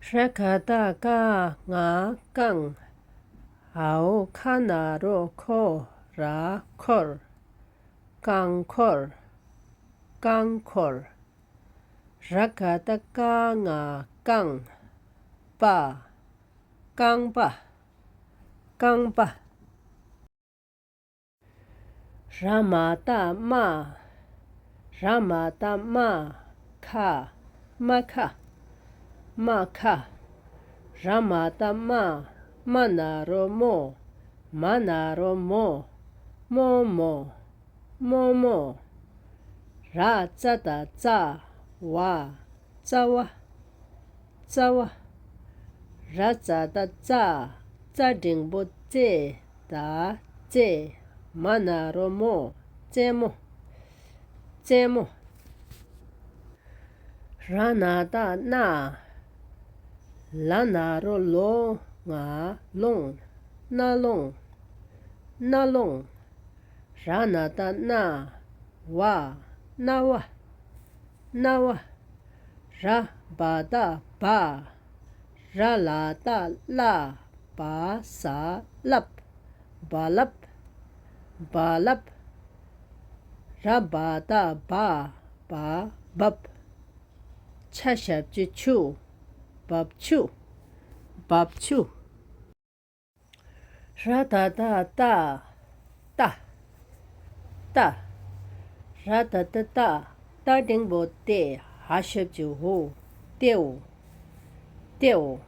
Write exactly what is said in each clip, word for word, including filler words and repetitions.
ར་ག་བཏགས་རྐ་ང་རྐང་། འའོ་ཁ་ན་རོ་ཁོ་ར་འཁོར། རྐང་འཁོར། རྐང་འཁོར། ར་ག་བཏགས་རྐ་ང་རྐང་། པ། རྐང་པ། རྐང་པ། ར་མ་བཏགས་རྨ། ར་མ་བཏགས་རྨ། ཁ། རྨ་ཁ། རྨ་ཁ། ར་མ་བཏགས་རྨ། མ་ན་རོ་རྨོ། མ་ན་རོ་རྨོ། རྨོ་མོ། རྨོ་རྨོ། ར་ཙ་བཏགས་རྩ། བ། རྩ་བ། རྩ་བ། ར་ཙ་བཏགས་རྩ། རྩ་འགྲེང་བུ་རྩེ། ད། རྩེ། མ་ན་རོ་མོ། རྩེད་མོ། རྩེད་མོ། ར་ན་བཏགས་རྣ། ལ་ན་རོ་ལོ། ང་། ལོང་། རྣ་ལོང་། རྣ་ལོང་། ར་ན་བཏགས་རྣ། བ། རྣ་བ། རྣ་བ། ར་བ་བཏགས་རྦ། ར་ལ་བཏགས་རླ། བ་ཟ་རླབས། རྦ་རླབས། རྦ་རླབས། ར་བ་བཏགས་རྦ། བ་རྦབ། ཆ་ཞབས་ཀྱུ་ཆུ། རྦབ་ཆུ། རྦབ་ཆུ། ར་ད་བཏགས་རྟ། རྟ། རྟ། ར་ད་བཏགས་རྟ། རྟ་འགྲེང་བུ་རྟེ། འ་ཞབས་ཀྱུ་འུ། རྟེའུ། རྟེའུ།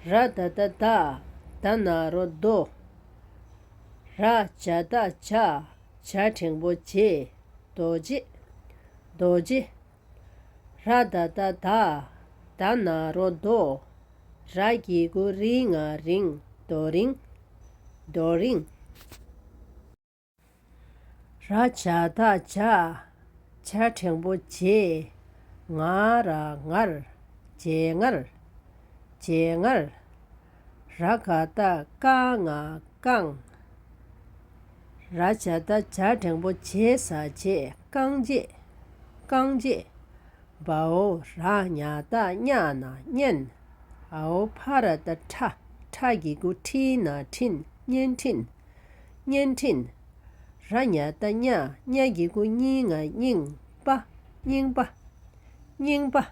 ར་ད་བཏགས་རྡ། རྡ་ན་རོ་རྡོ། ར་ཇ་བཏགས་རྗ། ཇ་འགྲེང་བུ་རྗེ། རྡོ་རྗེ། རྡོ་རྗེ། ར་ད་བཏགས་རྡ། རྡ་ན་རོ་རྡོ། ར་གི་གུ་རི་ང་རིང་། རྡོ་རིང་། རྡོ་རིང་། ར་ཇ་བཏགས་རྗ། ཇ་འགྲེང་བུ་རྗེ། ང་ར་ངར། རྗེ་ངར། རྗེ་ངར། ར་ག་བཏགས་རྐ་ང་རྐང་། ར་ཇ་བཏགས་ཇ་འགྲེང་བུ་རྗེ་ཟ་རྗེས། རྐང་རྗེས། རྐང་རྗེས། བའོ་ར་ཉ་བཏགས་རྙ་ན་རྙན། འའོ་ཕ་ར་བཏགས་ཕྲ། ཕྲ་གི་གུ་ཕྲི་ན་ཕྲིན། རྙན་ཕྲིན། རྙན་ཕྲིན། ར་ཉ་བཏགས་རྙ། རྙ་གི་གུ་རྙི་ང་རྙིང་། པ། རྙིང་པ། རྙིང་པ།